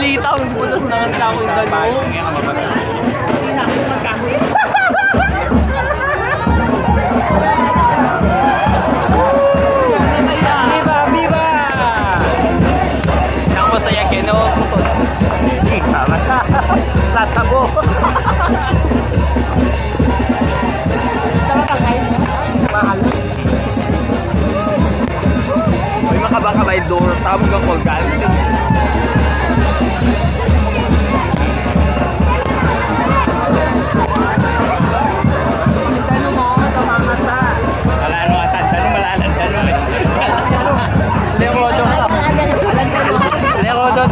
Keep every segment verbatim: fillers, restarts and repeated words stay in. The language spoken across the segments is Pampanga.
Tita, ang bulos na ng takong ganun. Viva, viva! Ang masaya, Keno. Hindi, tama na. Lasabo. Mahal. Uy, makabang ka ba yung duro? Tama kang kolgante. Wala nung atan, tanong, wala nang tanong eh. Lekodo. Lekodo.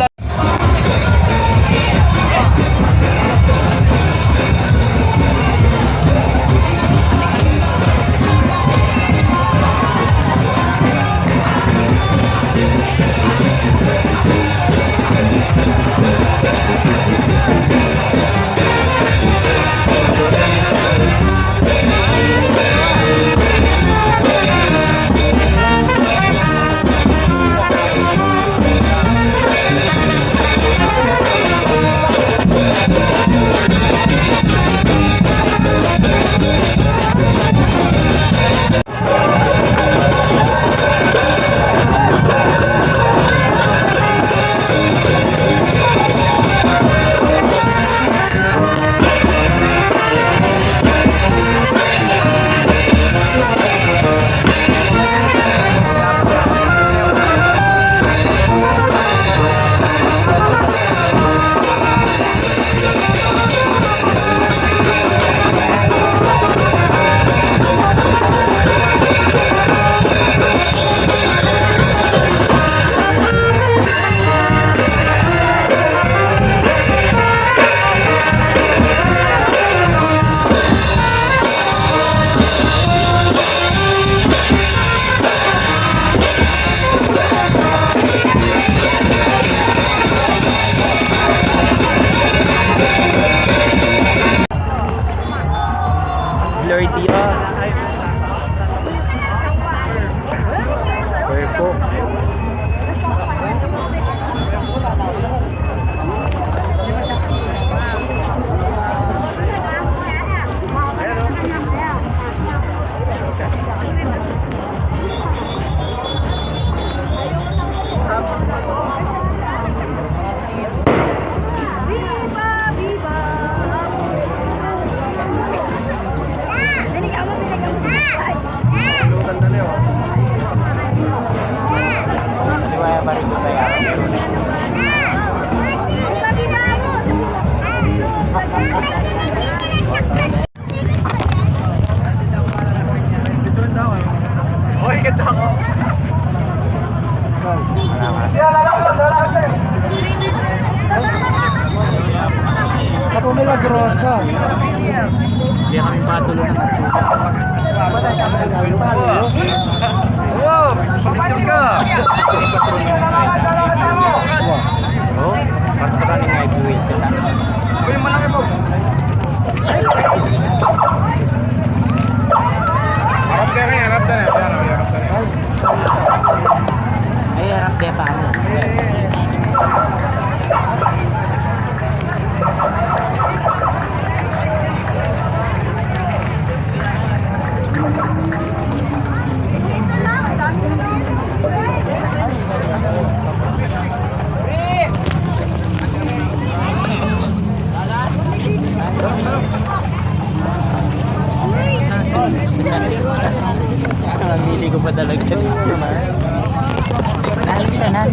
Glory to you. Purple. Viva, viva! Oy, ganda ko. Apo Milagrosa. Hindi kami patuloy na. Wow! Picture ka! Wow. Oh, mas maraming nag-uwi sila. Uy, malaki po. Harap ka na, harap ka na, harap ka na. Ay, harap ka pa. Mamili ko pa talaga. Nandito na.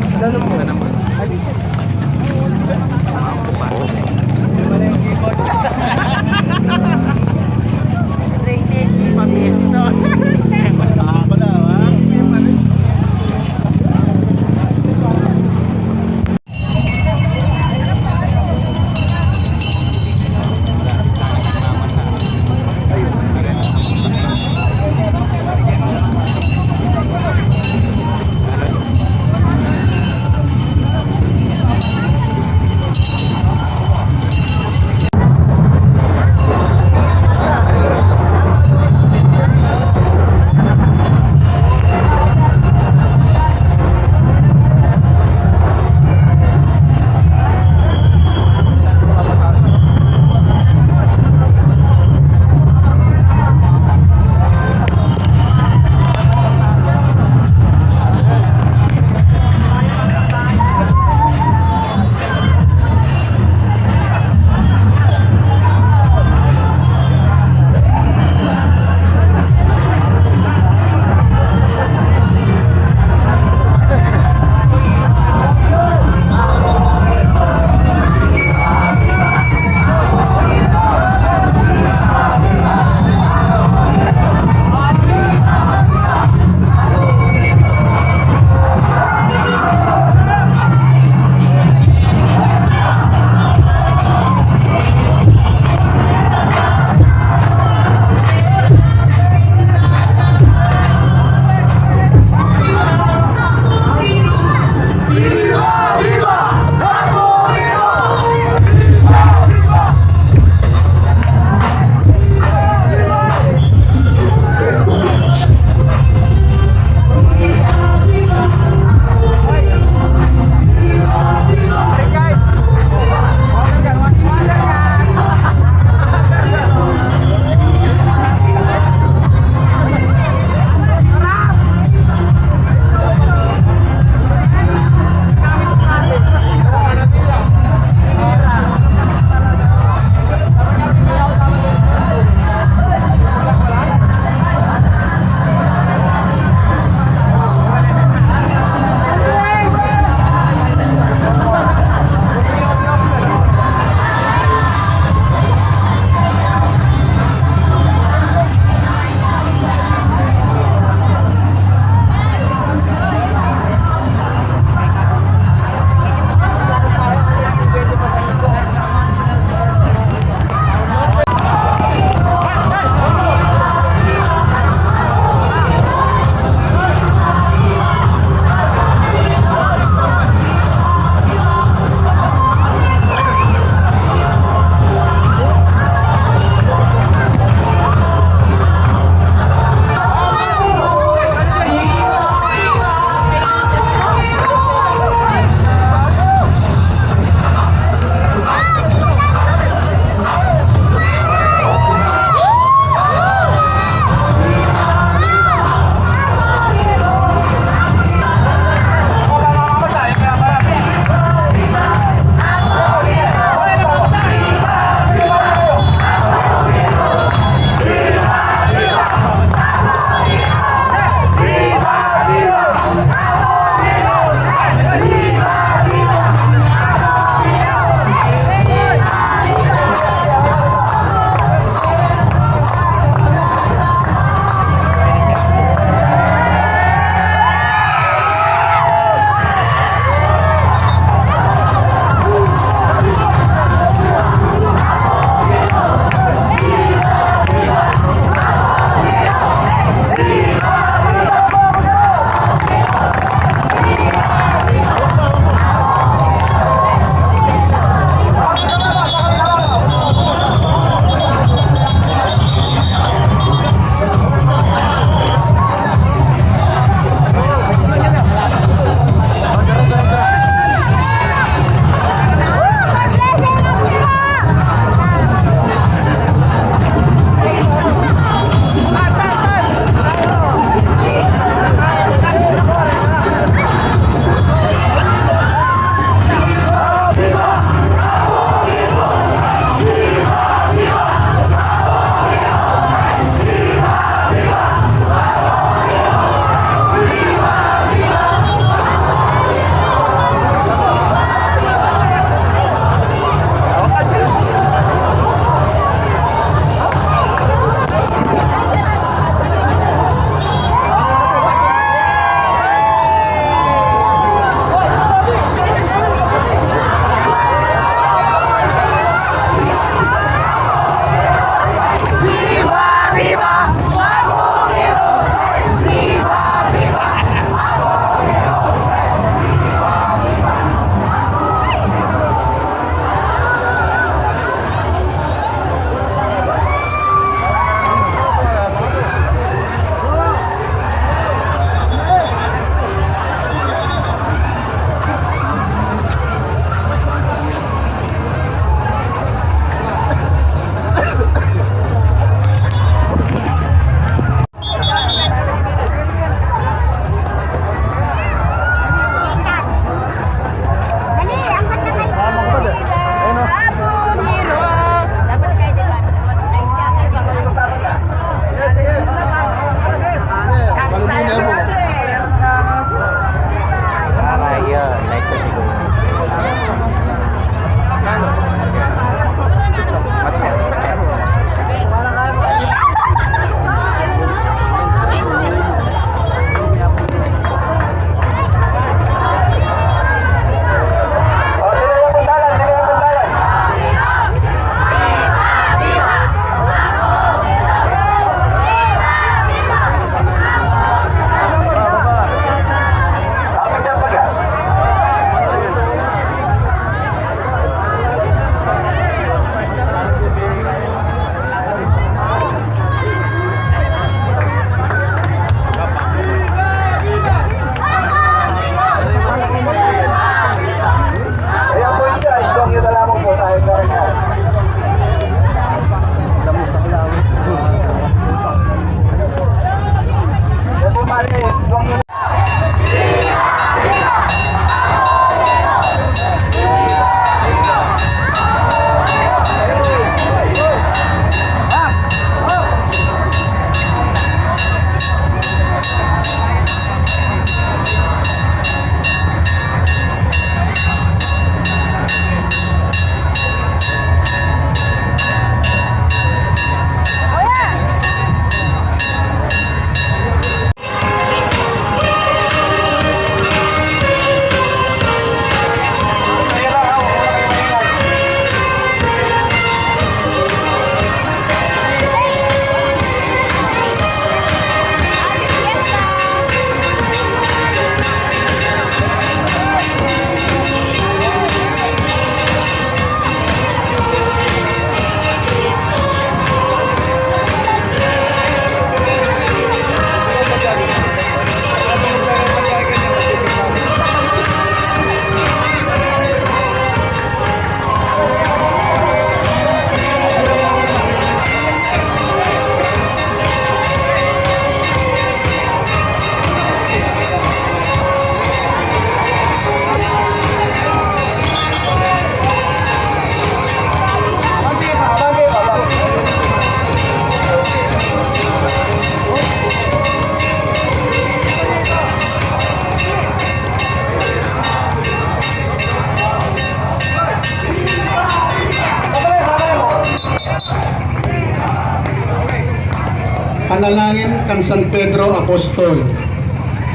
Panalangin kang San Pedro Apostol.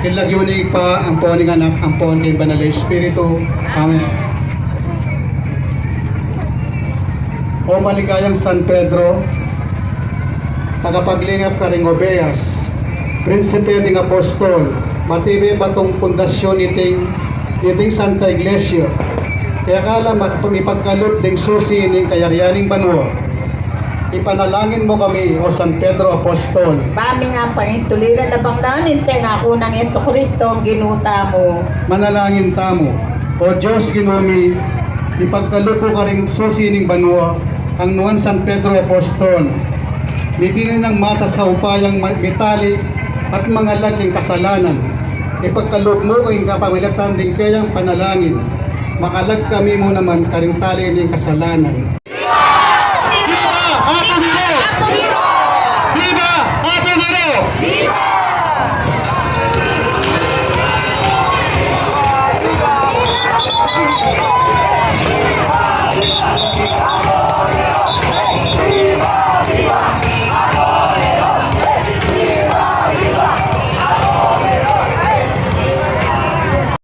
King lagyu ning Ibpa, ampon ning Anak, ampon ning Banal a Espiritu. Amen. O maligayang San Pedro, tagapaglingap karing obeyas, prinsipe ding apostol, matibe batung pundasyun niting, niting Santa Iglesia. Kaya ka la mag-, mipagkalub ding susi ning kayarian ning banua. Ipanalangin mu kami, O San Pedro Apostol. Ba ming ampang ing tuliran a banglan ning tengaku nang Jesucristo, Ginu tamu. Manalangin tamu. O Dios Ginu mi, ipagkalub mu karing susi ning banua kang nuan San Pedro Apostol. Mitini nang mata sa upayang ma-, mitali at mangalag king kasalanan. Ipagkalub mu king kapamilatan ding keyang panalangin, makalag kami mu naman karing tali ning kasalanan.